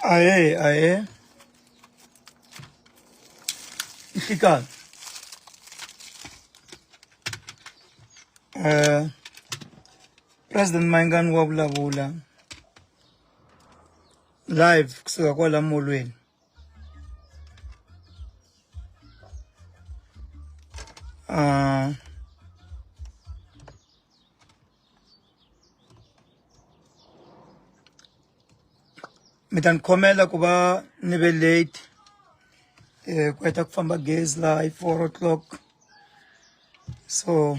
Ahee, ahee. Nhlikani. Eh President Mayengani wa vulavula live kusuka kwala molweni. Ah Mi ta ni khomela ku va ni ve late ku heta ku famba gezi laha hi 4 o'clock, so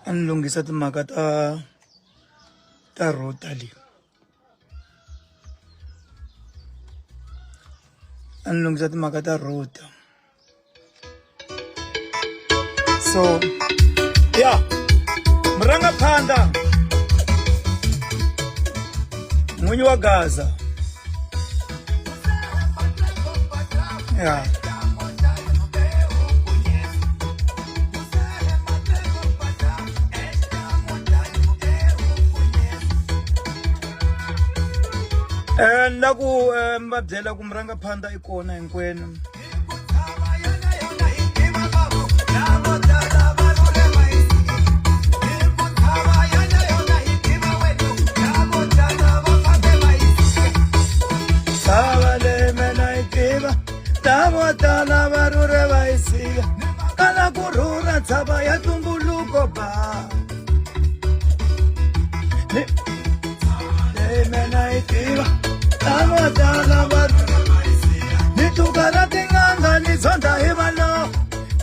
a ni lunghisa timhaka ta router leyi, a ni lunghisa timhaka ta router. So ya murangaphandla n'winyi wa Gaza ya. Ni la ku mi va byela ku murangaphandla i kona hinkwenu. Sava leyi mina yi tiva lavo tala va rhurhe va yi siya kala ku rhurha tshava ya tumbuluko ba leyi mina yi tiva lavo tala va ni tluka ra tin'anga ni zonda hi valo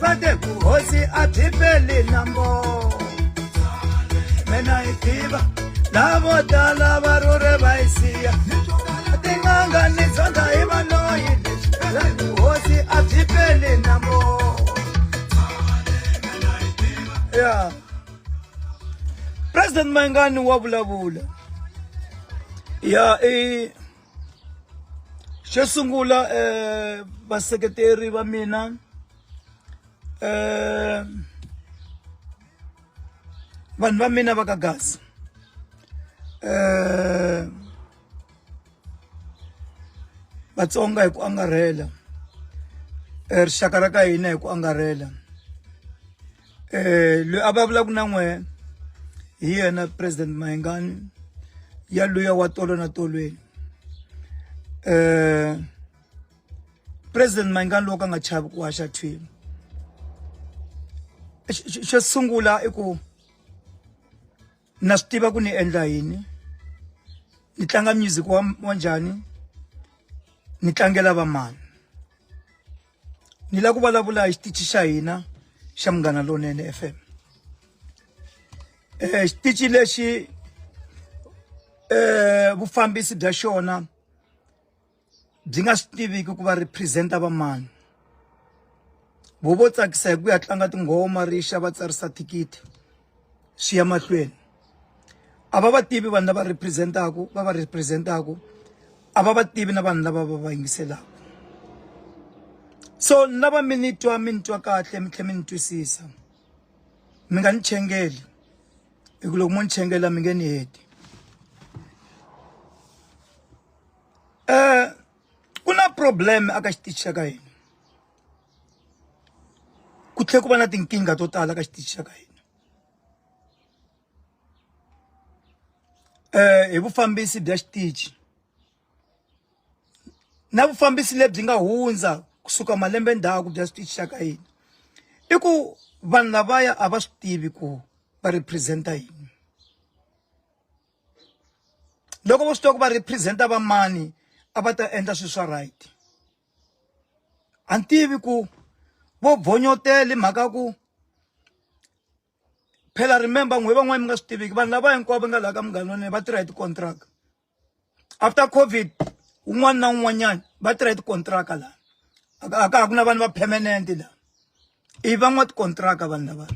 va te vuhosi a byi peli nambo. Mina yi tiva lavo tala va rhurhe va yi siya tin'anga ni zonda hi valoyi vuhosi a byi peli nambo ya. President Mayengani wa vulavula ya i xo sungula vaseketeri va mina vanhu va mina va ka Gaza Vatsonga hi ku angarhela, rixaka ra ka hina hi ku angarhela, loyi a vulavulaka na n'wehe hi yena President Mayengani ya luya wa tolo na tolweni. President Mayengani loko a nga chavi ku haxa thwini. Xo sungula i ku na swi tiva ku ni endla yini, ni tlanga music wa njhani, ni tlangela va mani. Ni lava ku vulavula hi xitichi xa hina xa Munghana Lonene FM. Xitichi lexi vufambisi bya xona byi nga swi tiviki ku va represent-a va mani. Vo vo tsakisa hi ku ya tlanga tinghoma rixa va tsarisa thikithi swi ya mahlweni. A va va tivi vanhu lava represent-aku va va represent-aku a va va tivi na vanhu lava va va yingiselaka. So ni lava mi ni twa mi ni twa kahle mi tlhela mi ni twisisa mi nga ni chengeli hi ku loko mo ni chengela mi nge ni heti. Ku na problem aka xitichi xa ka hina ku tlhela ku va na tinkingha to tala ka xitichi xa ka hina hi vufambisi bya xitichi na vufambisi lebyi nga hundza kusuka malembe ndzhaku bya xitichi xa ka hina i ku vanhu lavaya a va swi tivi ku va represent-a yini. Loko vo swi tiva ku va represent-a va mani a va ta endla swilo swa right. A ni tivi ku vo bvonyotela hi mhaka ku phela remember n'we van'wani mi nga swi tiviki vanhu lava hinkwavo va nga laha ka Munghana Lonene va tirha hi ti-contract. After COVID un'wana na un'wanyana va tirha hi tikontiraka laha a ka ha ku na vanhu va permanent laha i van'watikontiraka vanhu lava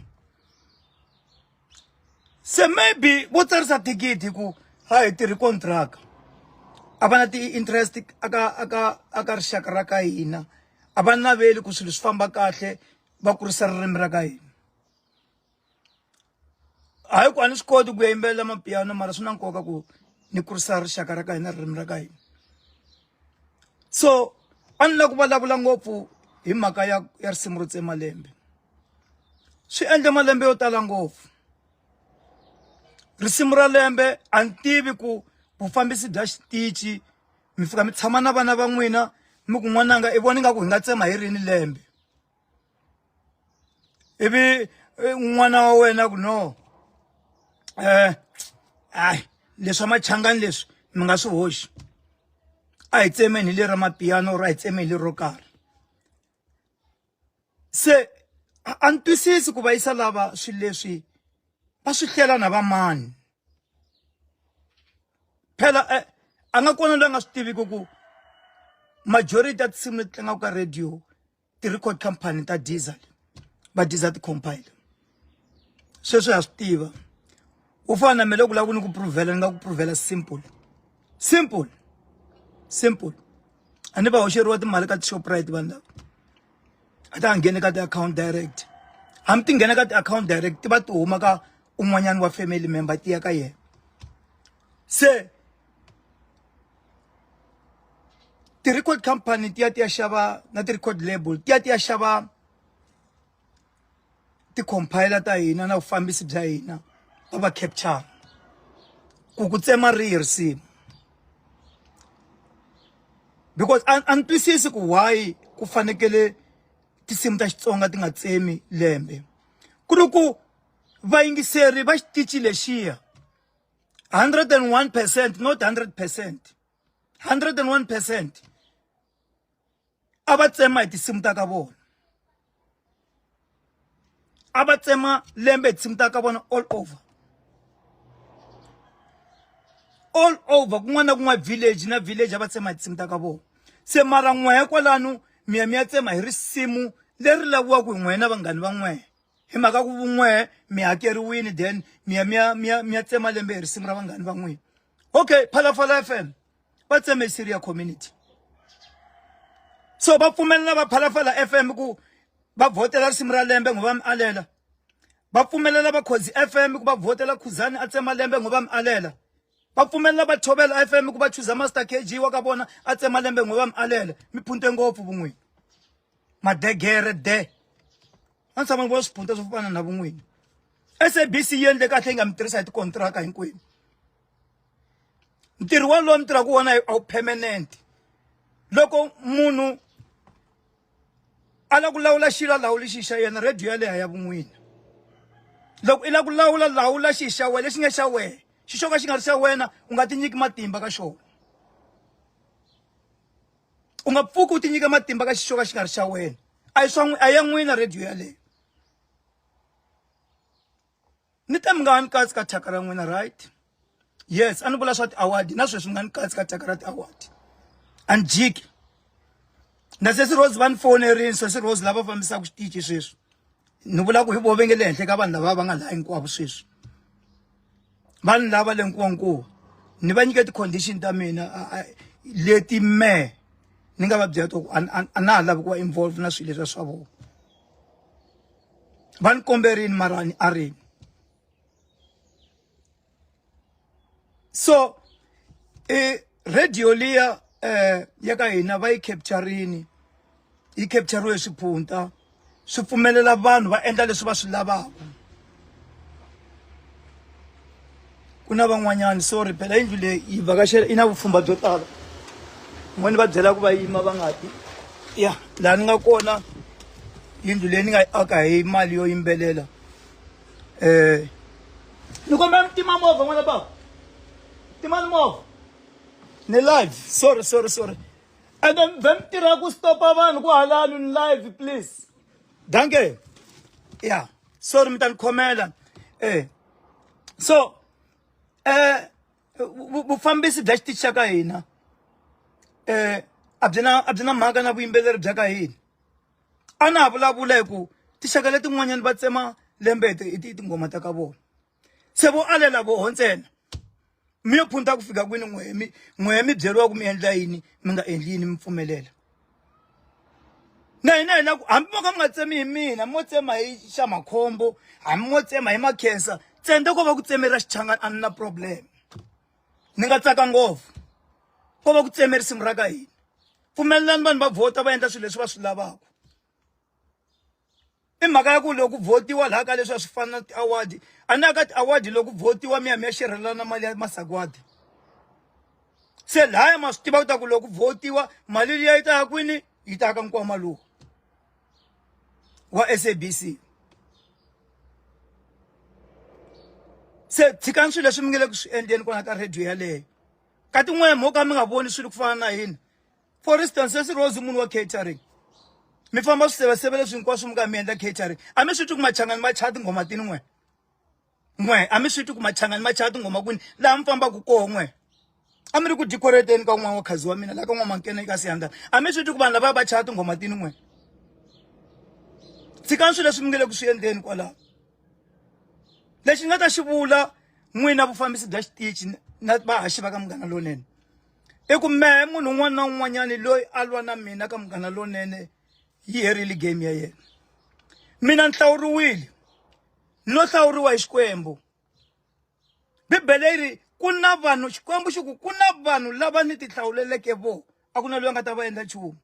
se maybe vo tsarisa thikithi hi ku ha hi tirhi kontiraka a va na ti-interest aka aka aka rixaka ra ka hina a va naveli ku swilo swi famba kahle va kurisa ririmi ra ka hina. Hayi ku a ni swi koti ku ya yimbelela mapiano mara swi na nkoka ku ni kurisa rixaka ra ka hina ririmi ra ka hina so a ni lava ku vulavula ngopfu hi mhaka ya ya risimu ro tsema lembe swi endle malembe yo tala ngopfu risimu ra lembe a ni tivi ku vufambisi bya xitichi mi fika mi tshama na vana va n'wina mi ku n'wananga i vona ingaku hi nga tsema hi rini lembe ivi eh, n'wana wa wena ku no eh ai leswa machangani leswi mi nga swi hoxi a hi tsemeni hi lera mapiano or a hi tsemeni hi lero karhi se a ni twisisi ku va yisa lava swilo leswi va swi hlela na vamani phela eh, a nga kona loyi a nga swi tiviki ku majority ya tinsimu leti tlangaka ka radio ti-record company ta diesel va diesel ti-compile sweswo ha swi tiva u fana na me loko lava ku ni ku provela ni nga ku provela simple simple simple a ni va hoxeriwa timali ka ti-shoprite vanhu lava a ta ngheni ka ti-account direct hambi ti nghena ka ti-account direct ti va ti huma ka un'wanyana wa family member ti ya ka yena se ti-record company ti ya ti ya xava na ti-record label ti ya ti ya xava ti-compiler ta hina na vufambisi bya hina va va capture ku ku tsema rihi risimu because a ni twisisi ku why ku fanekele tinsimu ta Xitsonga ti nga tsemi lembe ku ri ku vayingiseri va xitichi lexiya 101 percent not 100 percent 101 percent a va tsema hi tinsimu ta ka vona a va tsema lembe hi tinsimu ta ka vona all over all over kun'wana na kun'wana village na village a va tsema hi tinsimu ta ka vona se mara n'wehe kwalano mi ya mi ya tsema hi risimu leri laviwaka hi n'wehe na vanghani va n'wehe hi mhaka ku vun'wehe mi hakeriwini then mi ya mi ya mi ya mi ya tsema lembe hi risimu ra vanghani va n'wina okay phalaphala fm va tseme Syria community so va pfumelela va phalaphala fm ku va vhotela risimu ra lembe ngo va mi alela va pfumelela va khozi fm ku va vhotela khuzani a tsema lembe ngo va mi alela va pfumelela va thobela fm ku va chuza master kg wa ka vona a tsema lembe ngo va mi alela mi phunte ngopfu vun'wini madegere de a ni tshama ni vona swiphunta swo fana na vun'wini SABC yi endle kahle yi nga mi tirhisa hi tikontiraka hinkwenu ntirho wolowo mi tirhaka wona a wu permanent loko munhu a lava ku lawula xilo a lawuli xi xa yena radio yaleyo ya vun'wini loko i lava ku lawula lawula xi xa wena lexi nga xa wena xi xo ka xi nga ri xa wena u nga tinyiki matimba ka xona u nga pfuki u tinyika matimba ka xi xo ka xi nga ri xa wena a hi swa a ya n'wina radio yaleyo ni te mi nga ni katsi ka thyaka ra n'wina right yes a ni vula swa ti-award na sweswi mi nga ni katsi ka thyaka ra ti-award a ni jiki na sesi rose va ni fonerini sesi rose lava fambisaka xitichi sweswi ni vula ku hi vo ve nge le henhla ka vanhu lava va nga laha hinkwavo sweswi vanhu lava le nkuwankuwa ni va nyike ti-condition ta mina leti me ni nga va byela to ku a na ha lavi ku va involve na swilo leswiya swa vona va ni komberini mara ni arini so e radio liya eh ya ka hina va yi capturini yi capturiwe swiphunta swi pfumelela vanhu va endla leswi va swi lavaka ku na van'wanyana sorry phela yindlu leyi yi vhakachela yi na vupfhumba byo tala n'wani va byela ku va yima va nga ti ya laha ni nga kona yindlu leyi ni nga yi aka hi mali yo yimbelela um ni kombela mi tima movha n'wana bava timani movha ni live sorry sorry sorry and then ve mi tirha ku stopa vanhu ku halani ni live please danke ya sorry mi ta ni khomela eh so eh vufambisi bya xitichi xa ka hina eh a byi na a byi na mhaka na vuyimbeleri bya ka hina a na ha vulavula hi ku tinxaka letin'wanyana va tsema lembe hi tinghoma ta ka vona se vo alela voho ntsena mi yo phunta ku fika kwini n'wehe mi n'wehe mi byeriwa ku mi endla yini mi nga endli yini mi pfumelela na hina hi la ku hambi mo ka mi nga tsemi hi mina mo tsema hi xa makhombo hambi mo tsema hi makhensa ntsenda ko va ku tsemera xichangani a ni na problem Ni nga tsaka ngopfu ko va ku tseme risimu ra ka hina. Pfumelelani vanhu va vhota va endla swilo leswi va swi lavaka. I mhaka ya ku loko ku vhotiwa laha ka leswi a swi fana na ti-award a ni ya ka ti-award loko ku vhotiwa mi ya mi ya xerhelana mali ya masagwadi se laya ma swi tiva ku ta ku loko ku vhotiwa mali liya yi ta ya kwini yi ta ya ka nkwama lowu wa SABC se tshikani swilo leswi mi nge le ku swi endleni kwala ka radio yaleyo ka tin'wana mo ka mi nga voni swilo ku fana na hina for instance sesi Rose munhu wa catering mi famba swiseveseve leswi hinkwaswo mi ka mi endla catering a mi swi twi ku machangani ma chaya tinghoma tini n'we n'we a mi swi twi ku machangani ma chaya tinghoma kwini laha mi fambaka koho n'we a mi ri ku decorateni ka un'wana wa khazi wa mina laha ka n'wamankene ka siyandana a mi swi twi ku vanhu lava va chaya tinghoma tini n'we tshikani swilo leswi mi nge le ku swi endleni kwalaho lexi nga ta xi vula n'wina vufambisi bya xitichi na vahaxi va ka Munghana Lonene i ku mehe munhu un'wana na un'wanyana loyi a lwa na mina ka Munghana Lonene yi herile game ya yena mina ni hlawuriwile no hlawuriwa hi Xikwembu Bibele yi ri ku na vanhu Xikwembu xi ku ku na vanhu lava ni ti hlawuleleke vo a ku na loyi a nga ta va endla nchumu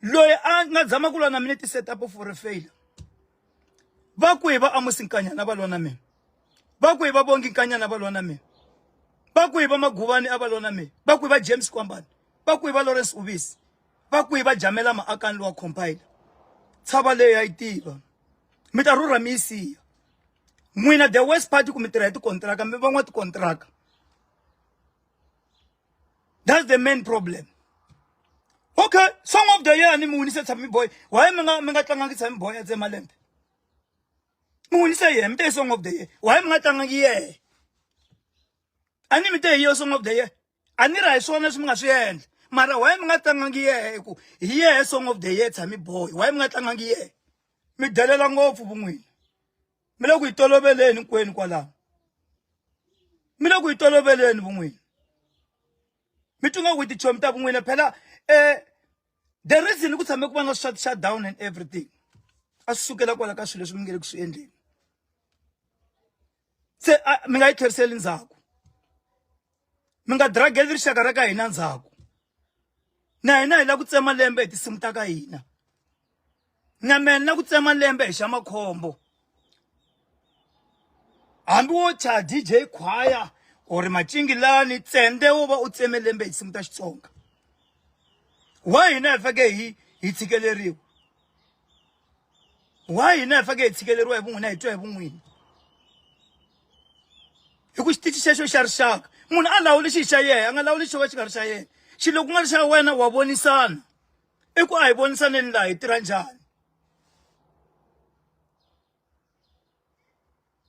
loyi a nga zama ku lwa na mina ti set up for a failure va kwihi va Amos Nkanyana va lwa na mina va kwihi va Bongi Nkanyana va lwa na mina va kwihi va Maguvani a va lwa na mina va kwihi va James Kwambani va kwihi va Lawrence Ubisi va kwihi va Jamela Maakani lowa compiler tshava leyi ya yi tiva mi ta rhurha mi yi siya n'wina the worst part ku mi tirha hi tikontiraka mi van'wa tikontiraka That's the main problem. Okay, song of the year ni mi winise Tshami Boy. Why mi nga mi nga tlangangi Tshami Boy ya tsema lembe? Mi winise yena, mi te song of the year. Why mi nga tlangangi yehe? A ni mi te hi yo song of the year. A ni ri hi swona leswi mi nga swi endla. Mara why mi nga tlangangi yehe hi ku hi yehe song of the year Tshami Boy. Why mi nga tlangangi yehe? Mi delela ngopfu vun'wina. Mi le ku yi toloveleni hinkwenu kwalaho. Mi le ku yi toloveleni vun'wina. Mi twa nga ku tichomi ta vun'wina phela eh the reason ku tshame ku va na shut shut down and everything a swi sukela kwala ka swilo leswi mi nge le ku swi endleni. Se mi nga yi tlheriseli ndzhaku. Mi nga drageli rixaka ra ka hina ndzhaku. Na hina hi lava ku tsema lembe hi tinsimu ta ka hina. Na mehe ni la ku tsema lembe hi xa makhombo hambi wo cha DJ Khwaya or Macingilani tsende wo va u tseme lembe hi tinsimu ta Xitsonga why hina hi fake hi hi tshikeleriwa why hina hi fake hi tshikeleriwa hi vun'wina hi twa hi vun'wina hi ku xitichi xexo xa rixaka munhu a lawuli xi xa yena a nga lawuli xo ka xi nga ri xa yena xilo ku nga ri xa wena wa vonisana i ku a hi vonisaneni laha hi tirha njhani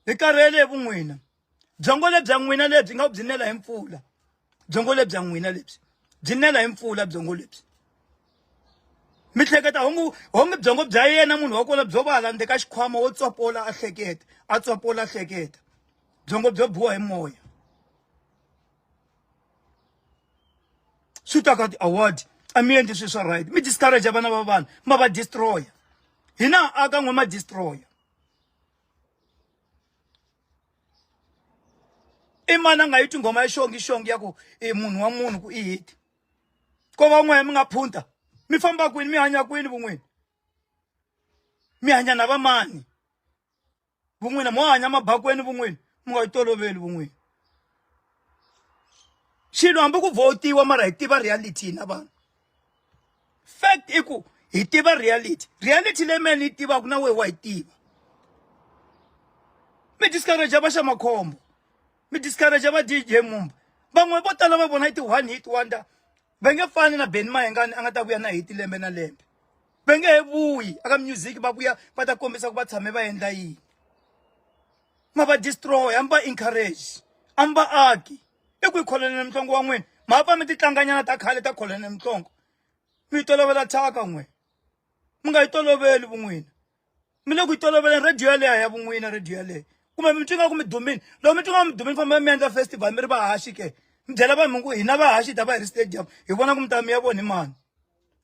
hi karhele hi vun'wina byongo lebya n'wina lebyi nga byi nela hi mpfula byongo lebya n'wina lebyi byi nela hi mpfula byongo lebyi mi hleketa hongu honge byongo bya yena munhu wa kona byo va hala ndzeni ka xikhwama wo tsopola a hleketa a tsopola a hleketa byongo byo biwa hi moya swi ta ka ti-award a mi endli swilo swa right mi discourage vana va vanhu ma va destroyer hina aka n'we ma destroyer i mani a nga yi twi nghoma ya xongi xongi ya ku i munhu wa munhu ku i hit ko va n'we mi nga phunta mi famba kwini mi hanya kwini vun'wini mi hanya na vamani Vun'wina mo hanya mabakweni vun'wina mi nga yi toloveli vun'wina xilo hambi ku votiwa mara hi tiva reality hina vanhu fact i ku hi tiva reality reality leyi mina ni yi tivaka na wehe wa yi tiva mi discourage va xa makhombo mi discourage va DJ Mumba van'we vo tala va vona i ti one hit wonder va nge fani na Benny Mayengani a nga ta vuya na hit lembe na lembe va nge he vuyi aka music va vuya va ta kombisa ku va tshame va endla yini ma va destroy a mi va encourage a mi va aki i ku yi kholonele mhlongo wa n'wina ma pfa mi ti tlanganyana ta khale ta kholonele mhlongo mi yi tolovela thyaka n'we mi nga yi toloveli vun'wina mi le ku yi toloveleni radio yaleyo ya vun'wina radio yaleyo kumbe mi twi nga ku mi dumile loko mi twi nga mi dumile famba mi endla festival mi ri vahaxi ke mi byela vanhu mi ku hina vahaxi hi ta va hi ri stadium hi vona ku mi ta mi ya vona hi mani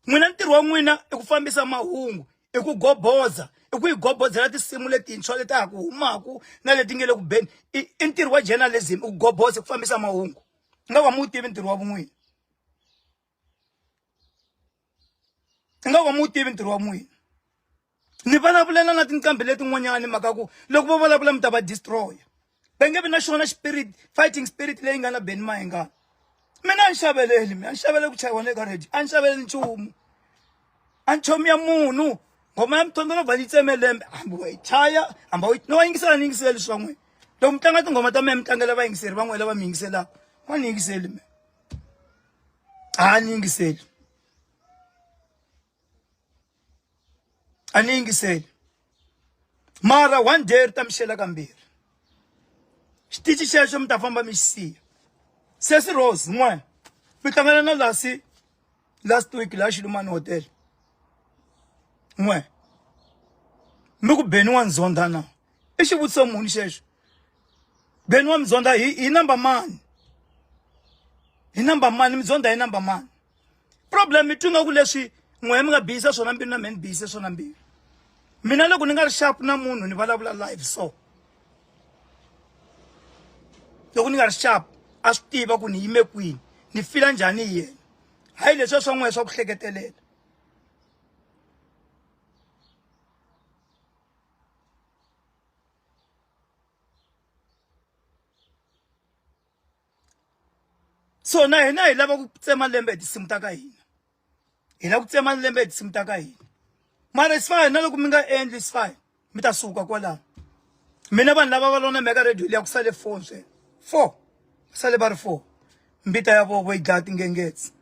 n'wina ntirho wa n'wina i ku fambisa mahungu I ku goboza i ku yi gobozela tinsimu letintshwa leti ha ku humaku na leti nge le ku beni i ntirho wa journalism i ku goboza ku fambisa mahungu nga va mu tivi ntirho wa vun'wini nga va mu tivi ntirho wa n'wina ni vulavulela na tinqambi letin'wanyani mhaka ku loko vo vulavula mi ta va destroy va nge vi na xona spirit fighting spirit leyi nga na Benny Mayengani mina a ni xaveleli mina a ni xaveleli ku chayiwa le ka radio a ni xaveleli nchumu a ni chomi ya munhu nghoma ya mthondolo yi tseme lembe hambi wa yi chaya hambi wa no wa yingisela ni yingiseli swa n'wina loko mi tlanga tinghoma ta mina mi tlangela vayingiseri va n'wina lava mi yingiselaka va ni yingiseli mina a ni yingiseli a ni yingiseli mara one day ri ta mi xela kambirhi xitichi xexo mi ta famba mi xi siya sesi Rose n'we mi hlangana na Lasi last week laha Xilumani hotel n'we mi ku Benny wa ndzondha na i xivutiso muni xexo Benny wa mi zonda hi number mani hi number mani mi zonda hi number mani problem mi twi nga ku leswi n'wehe mi nga biyisa swona mbilu na mehe ni biyise swona mbilu mina loko ni nga ri sharp na munhu ni vulavula live so loko ni nga ri sharp a swi tiva ku ni yime kwini ni fila njhani hi yena hayi leswiya swa n'wehe swa ku hleketelela So na hina hi lava ku tsema lembe hi tinsimu ta ka hina hi lava ku tsema lembe hi tinsimu ta ka hina mara it's fine na loko mi nga endli it's fine mi ta suka kwalano mina vanhu lava va lona mhaka radio liya ku sale four ntsena four va sale va ri four mbita ya vovo yi dlaya tingengetsi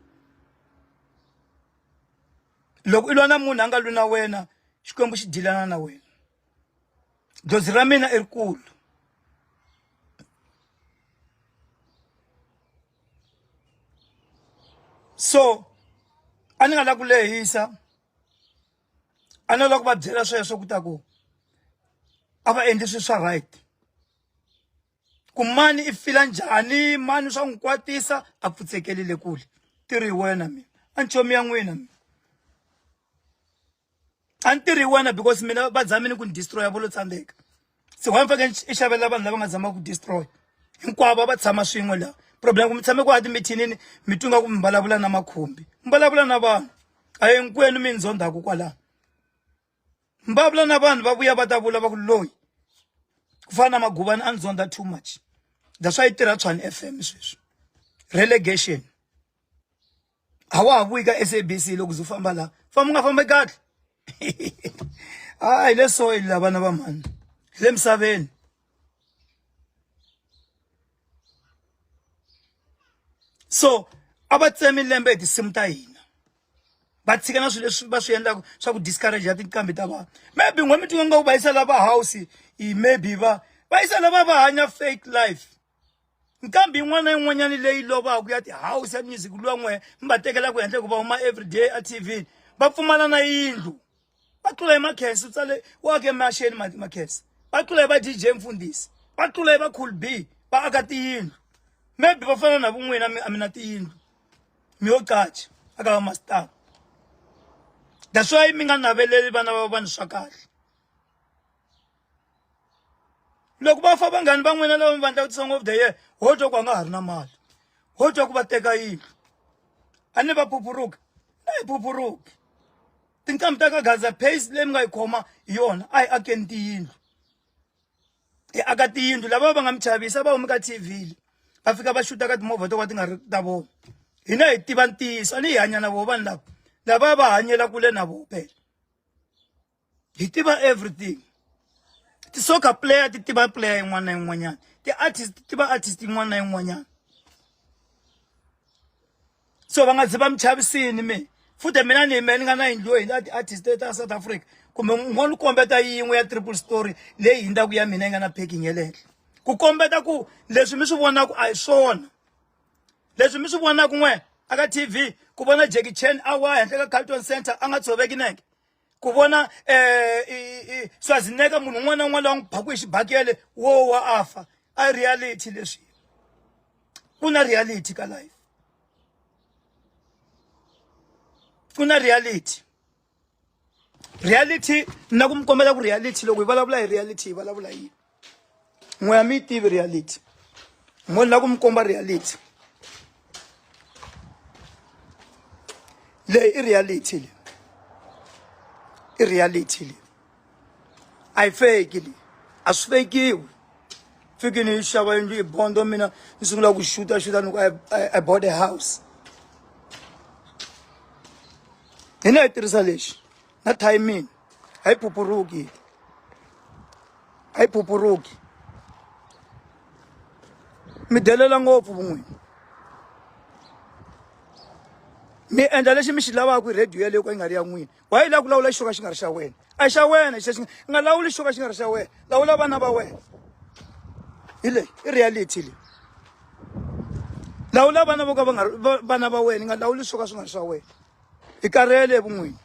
loko i lwa na munhu a nga lwi na wena xikwembu xi dilana na wena dlozi ra mina i rikulu so a ni nga la ku lehisa a ni lava ku va byela sweswo ku ta ku a va endli swilo swa right ku mani i fila njhani mani swa n'wi kwatisa a pfutsekelile kule tirhi hi wena mina a ni chomi ya n'wina mina a ni tirhi wena because mina va zamile ku ni destroy vo lo tsandzeka se wa ni fanekele i xavela vanhu lava nga zama ku destroy hinkwavo va tshama swin'we laha problem ku mi tshame ku a timithinini mi twi nga ku mi vulavula na makhumbi mi vulavula na vanhu a hinkwenu mi ndzondhaku kwalaho mi vulavula na vanhu va vuya va ta vula va ku loyi ku fana na maguvani a ndzondha too much that's why yi tirha Tshwane F_M sweswi relegation a wa ha vuyi ka SABC loko u famba laha famba u nga fambi kahle hayi le soil la vana va mhani hi le misaveni so a va tsemi lembe hi tinsimu ta hina va tshika na swilo leswi va swi endlaka swa ku discourage ya tinqambi ta vanhu maybe n'we mi twa nga ku va yisa lava house i maybe va va yisa lava va hanya fake life nqambi yin'wana na yin'wanyana leyi lovaka ya ti-house ya music luwa n'we mi va tekelaka henhla hikuva huma everyday a T_V va pfumala na yindlu va tlula hi Makhensa u tsale u ake maxeni Makhensa va tlula hi va D_J Mfundhisi va tlula hi va Cool B va aka tiyindlu maybe va fana na vo n'wina a mi na tiyindlu mi yo qacha aka va mastar that's why mi nga naveleli vana va vanhu swa kahle. Loko va fa vanghani va n'wina lava mi va endlaka song of the year ho twa ku a nga ha ri na mali ho twa ku va teka yindlu a ni va phuphuruki a hi phuphuruki tinqambi ta ka gaza pace leyi mi nga yi khoma hi yona a hi akeni tiyindlu hi aka tiyindlu lava va nga mi chavisa va humi ka T_V va fika va xuta ka timovha to ka ti nga ri ta vona hina hi tiva ntiyiso a ni hi hanya na voho vanhu lava lava va hanyela kule na voho phela. Hi tiva everything ti-soccer player ti tiva player yin'wana na yin'wanyana ti-artist ti tiva artist yin'wana na yin'wanyana so va nga zi va mi chavisini mi futhi mina ni me ni nga na yindlu yo hindza ti-artist ta South Africa kumbe ngo ni kombeta yin'we ya triple story leyi hindzaku ya mina yi nga na packing ya le henhla ku kombeta ku leswi mi swi vonaka a hi swona leswi mi swi vonaka n'we aka T_V ku vona Jackie Chan a wa henhla ka Carlton Center a nga tshoveki nenge ku vona um Schwarzenegger munhu un'wana na un'wana loyi a n'wi baku hi xibakele wo wa a fa a reality leswi ku na reality ka life ku na reality. Reality na ku mi kombela ku reality loko hi vulavula hi reality hi vulavula yini? N'we a mi yi tivi reality. Mo ni lava ku mi komba reality. Leyi i reality leyi. I reality leyi. A yi fake leyi. A swi fakiwi. Fiki ni xava yindlu i bondo mina ni sungula ku xuta xuta ni ku I bought a house. Hina hi tirhisa lexi na timing a yi phuphuruki a yi phuphuruki mi delela ngopfu vun'wini mi endla lexi mi xi lavaka hi radio yaleyo ka yi nga ri ya n'wina wa yi lava ku lawula xo ka xi nga ri xa wena a xa wena xi nga lawuli xo ka xi nga ri xa wena lawula vana va wena hi leyi i reality leyi lawula vana vo ka va nga vana va wena nga lawuli swo ka swi nga ri swa wena hi karhele vun'wini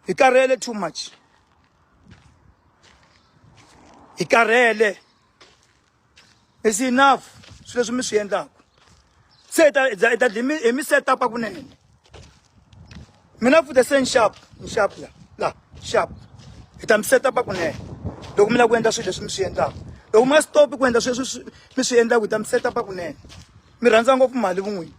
hi karhele too much hi karhele is enough swilo leswi mi swi endlaka se hi ta hi ta hi mi set up kunene mina futhi se ni sharp ni sharp la la sharp hi ta mi set up kunene loko mi lava ku endla swilo leswi mi swi endlaka loko mi nga stop ku endla sweswi mi swi endlaka hi ta mi set up kunene mi rhandza ngopfu mali vun'wini.